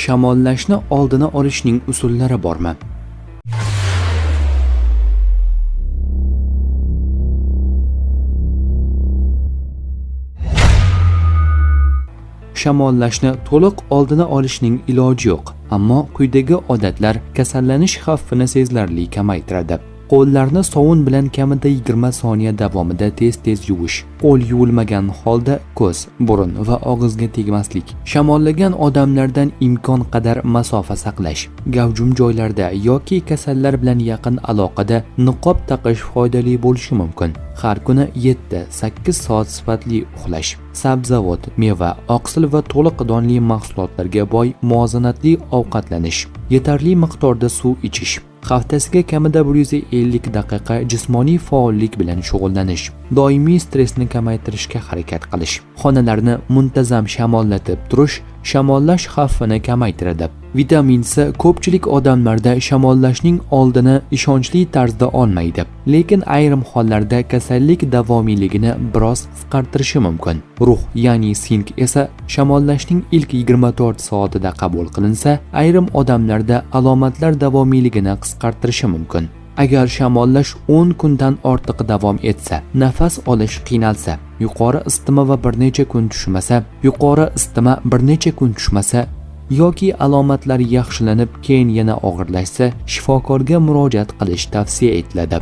Shamollashni oldini olishning usullari bormi? Shamollashni to'liq oldini olishning iloji yo'q, ammo quyidagi odatlar kasallanish xavfini sezilarli kamaytiradi. Qo'llarni sovun bilan kamida 20 soniya davomida tez-tez yuvish. Qo'l yuvilmagan holda ko'z, burun va og'izga tegmaslik. Shamollagan odamlardan imkon qadar masofa saqlash. Gavjum joylarda yoki kasallar bilan yaqin aloqada niqob taqish foydali bo'lishi mumkin. Har kuni 7-8 soat sifatli uxlash. Sabzavot, meva, oqsil va to'liq donli mahsulotlarga boy muvozanatli ovqatlanish. Yetarli miqdorda suv ichish. Haftasiga kamida 150 daqiqa jismoniy faollik bilan shug'ullanish. Doimiy stressni kamaytirishga harakat qilish. Xonalarni muntazam shamollatib turish shamollash xavfini kamaytiradi. Vitamin C ko'pchilik odamlarda shamollashning oldini ishonchli tarzda olmaydi, lekin ayrim hollarda kasallik davomiyligini biroz qisqartirishi mumkin. Rux, ya'ni sink esa shamollashning ilk 24 soatida qabul qilinsa, ayrim odamlarda alomatlar davomiyligini qisqartirishi mumkin. Agar shamollash 10 kundan ortiq davom etsa, nafas olish qiynalsa, yuqori isitma va bir necha kun tushmasa, yuqori isitma bir necha kun tushmasa yoki alomatlar yaxshilanib keyin yana og'irlashsa, shifokorga murojaat qilish tavsiya etiladi.